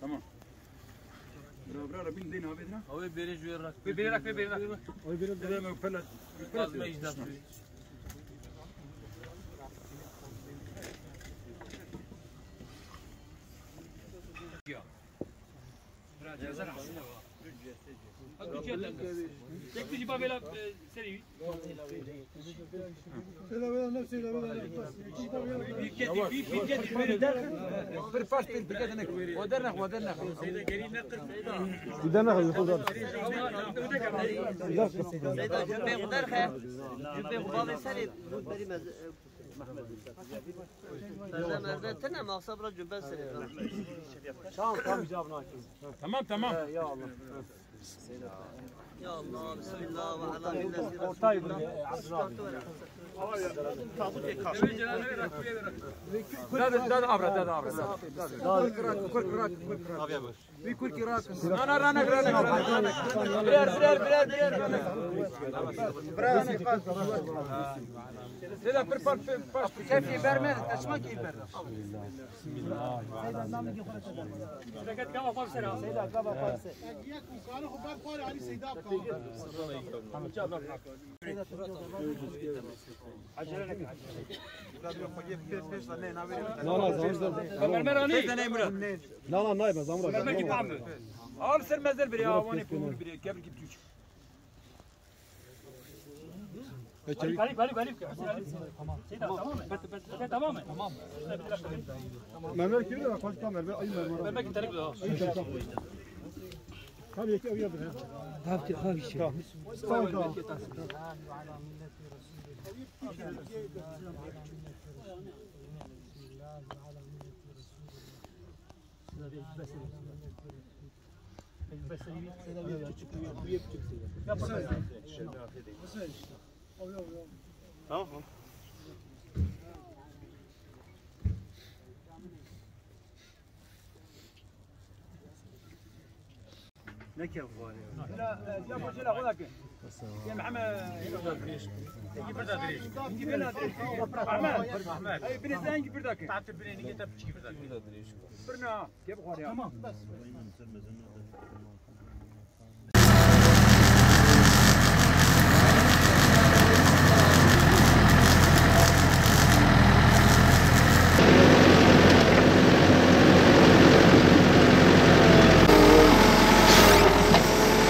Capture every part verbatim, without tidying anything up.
Tamam. Bira, bira, Rabîn, deyna, abi, deyna. Abi, bêrê ji wê rak. Wê bêrê rak, wê bêrê rak. Wê bêrê rak. Dede me pela. Kazma îjdaf. Tek tu jî bavêla, e, serî wî. Pir paş pê dike de nek. O dernex, o dernex. Cümbê xwe derxe. Cümbê xwe bavê serê. Merde, merde tine, maqsa bira cümbê serê. Tamam, tamam, cevap nakî. Tamam, tamam. Ya Allah. Ya Allah, bismillah ve ala milleti Resulillah. Ortay bu, e, Abdullah abi. Dad, dad avra, dad avra. Dad. Kurk rak, kurk rak, kurk rak. Abi, abi. Bir kurk rak. Rana, rana, rana, rana. Birer, birer, birer, birer. Seyda, pir par, pir par. Kefî berme, taşma kî berme. Seyda, namê xwe. Seyda, gava xwe ser. Seyda, gava xwe ser. Yek û karê xwe ber xwarê alî Seyda bike. Na, na, zamur da. Mermer alî. Na, na, naybe, zamur da. Mermer ki tam. Al ser mezer bire, awanê pûr bire, kebir ki tüç. Peki. Galip, Galip, Galip, Galip. Hüseyin Ali. Tamam. Seyda, tamam mı? Seyda, tamam mı? Tamam. Mermer kimi de bak, başka mermer, ayı mermer. Mermer ki tarif daha. Ayı tarif. Tabii ki, ayı yapın. Tabii ki, tabii ki. Tamam. Tamam, tamam. Tamam. Ne kev var ya? Ya, e, ya, bu şöyle, o da ki. Ya, Mehmet. Engi bir de dirêj. Engi bir de dirêj. Ahmet. Ahmet. Ey, bir de engi bir de ki. Tatlı bir engi de piçki bir de. Bir ne? Kev var ya. Tamam.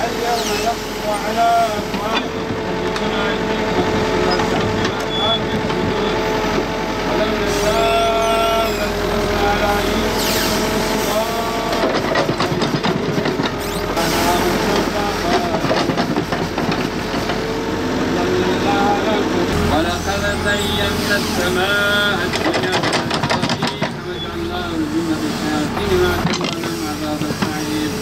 اليوم يطوي على أبواب جهنم وتقول لهم نار جهنم. ألم نشأ لكم على أعينكم ولقد زينا السماء الدنيا بمصابيح وجعلناها رجوما للشياطين وأعتدنا لهم عذاب السعير.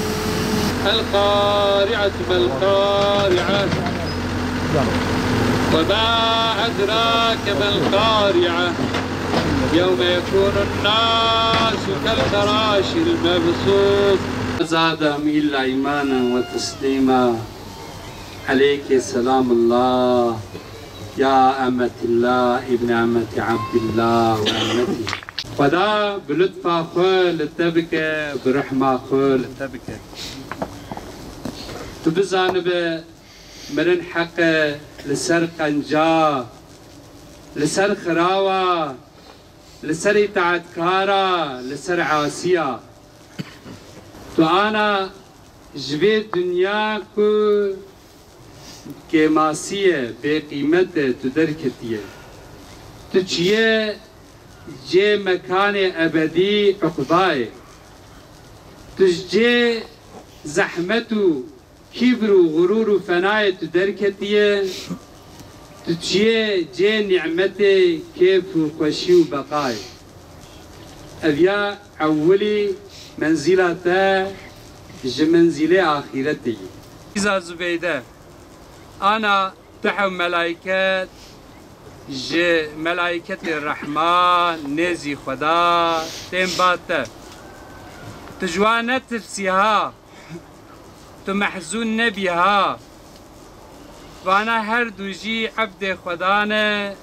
القارعة ما القارعة. وما أدراك ما القارعة. يوم يكون الناس كالفراش المبثوث. زادهم إلا إيمانا وتسليما. عليك سلام الله يا أمة الله ابن أمة عبد الله وأمته. Xweda bi lutfa xwe li te bike, bi rehma xwe li te bike. Tu bizanibe mirin heq e li ser qenca, li ser xirawa, li ser îtaatkara, li ser asiya. Tu ana ji vê dinya ku kêmasî ye, bêqîmet e, tu derketiye. Tu çiye cê mekanê ebedî, uqbayê. Tu ji cê zehmet û kîbr û xurûr û fenayê tu derketiye, tu çiyê cê nîmetê, kêf û xweşî û beqayê. Ev ya ewilî menzîla te ji menzîlê axîretê ye. Îza Zubeyde, ana tu hew melayket ji melayiketê Rehman nêzî Xweda tên ba te. Tu ji wan netirsî ha. Tu mehzûn nebî ha. Vana her du jî ebdê Xweda ne,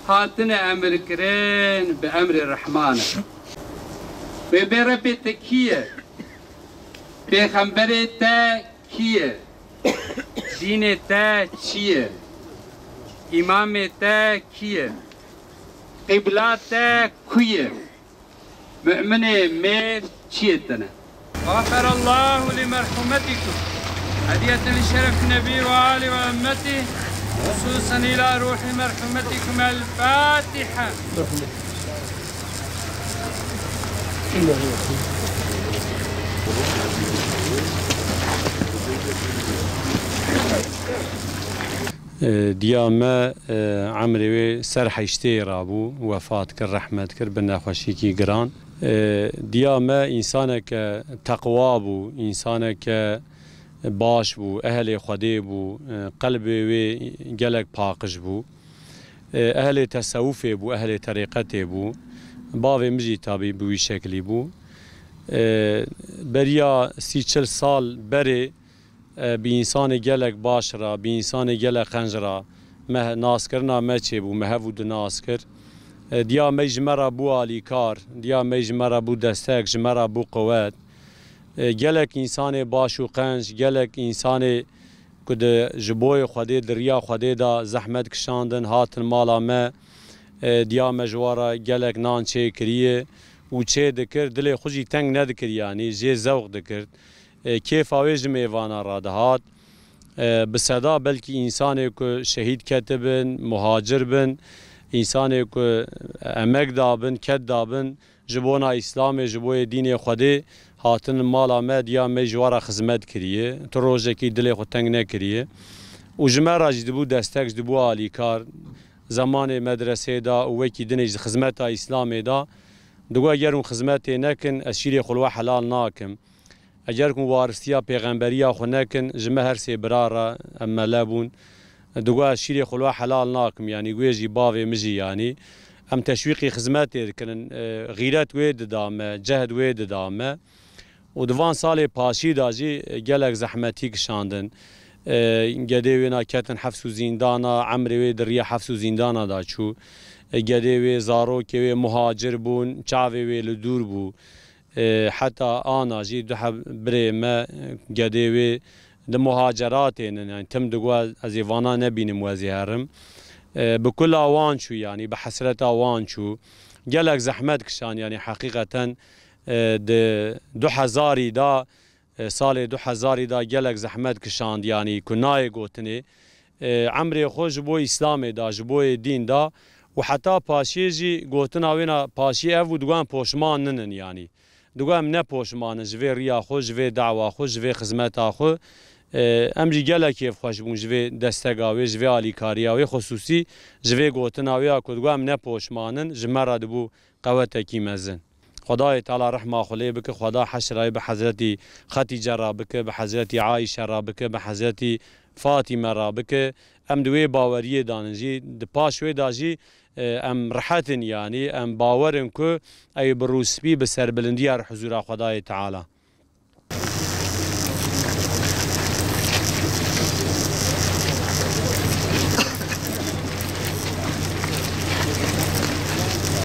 hatine emirkirin bi emrê Rehman e. Wê bê Rebê te kî ye? Pêxemberê te kî ye? Dînê te çi ye? Îmamê te kî ye? Qîbla te ku ye? Mu'minê mêr çiyê te ne? غفر الله لمرحومتكم. هدية لشرف النبي وآله وأمته، خصوصا إلى روح مرحومتكم. الفاتحة. E, diya me, e, emrê wê ser heştê rabû, wefat kir, rehmet kir, bi nexweşîkî giran. E, diya me însaneke teqwa bû, însaneke baş bû, ehlê Xwedê bû, e, qelbê wê gelek paqij bû. E, ehlê tesewufê bû, ehlê terîqetê bû. Bavê min jî tabî bi wî şeklî bû. E, beriya sî çil sal berê, e, bi însanê gelek baş re, bi însanê gelek qenc re me naskirina me çêbû, me hev û di nas kir. E, diya me ji me re bû alîkar, diya me ji me re bû destek, ji me re bû quwet. E, gelek însanê baş û qenc, gelek însanê ku di, ji boyê Xwedê, di riya Xwedê de zehmet kişandin, hatin mala me, e, diya me ji wan re gelek nan çêkiriye û çê dikir, dilê xwe jî teng nedikir, yanî jê zewq dikir. E, kêfa wê ji mêvana re dihat. E, bi seda belkî însanê ku şehîd ketibin, muhacir bin, însanê ku emek dabin, ked dabin, ji bona Îslamê, ji boyê dînê Xwedê hatin mala me, diya me ji wan re xizmet kiriye. Tu rojekî dilê xwe teng nekiriye. Û ji me re jî dibû destek, jî dibû alîkar. Zemanê medresê de û wekî dinê jî xizmeta Îslamê de. Digot, eger hûn xizmetê nekin, ez şîrê xwe li we helal nakim. Eger ku waristiya pêxemberiya xwe nekin, ji me her sê bira re em mele bûn. Digot, ez şîrê xwe li we helal nakim, yanî wê jî bavê min jî, yanî em teşwîqî xizmetê dikirin, e, xîret wê dida me, cehd wê dida me. Û di van salê paşî de jî gelek zehmetî kişandin. E, gedê wê na ketin hefs û zîndana, emrê wê di riya hefs û zîndana de çû. E, gedê wê, zarokê wê muhacir bûn, çavê wê li dûr bû. E, heta ana jî du heb birê me, e, gedê wê di muhaceratê ne, yani tim digot ez ê vana nebînim û ez ê herim. E, bi kula wan çû, yani bi hesreta wan çû. Gelek zehmet kişan, yani heqîqeten, e, di du hezarî de, e, salê du hezarî de gelek zehmet kişand, yani ku nayê gotinê. E, emrê xwe ji bo Îslamê da, ji boyê dîn da û heta paşiyê jî gotina wê na paşiyê ev bû, digot em poşman ninin, yanî. Digot em ne poşman in ji vê riya xwe, ji vê dawa xwe, ji vê xizmeta xwe. E, em jî gelek kêfxweş bûn ji vê destega wê, ji vê alîkariya wê, xusûsî ji vê gotina wê ya ku digot em ne poşman in, ji me re dibû qewetekî mezin. Xwedayê Teala rehma xwe lê bike, Xweda heşra wê bi Hezretî Xetîce re bike, bi Hezretî Ayşe re bike, bi Hezretî Fatîme re bike. Em di wê baweriyê de nin jî, di paş wê de jî, e, em rehet in, yanî em bawer in ku ew bi rûspî, bi serbilindî yer huzûra Xwedayê Teala.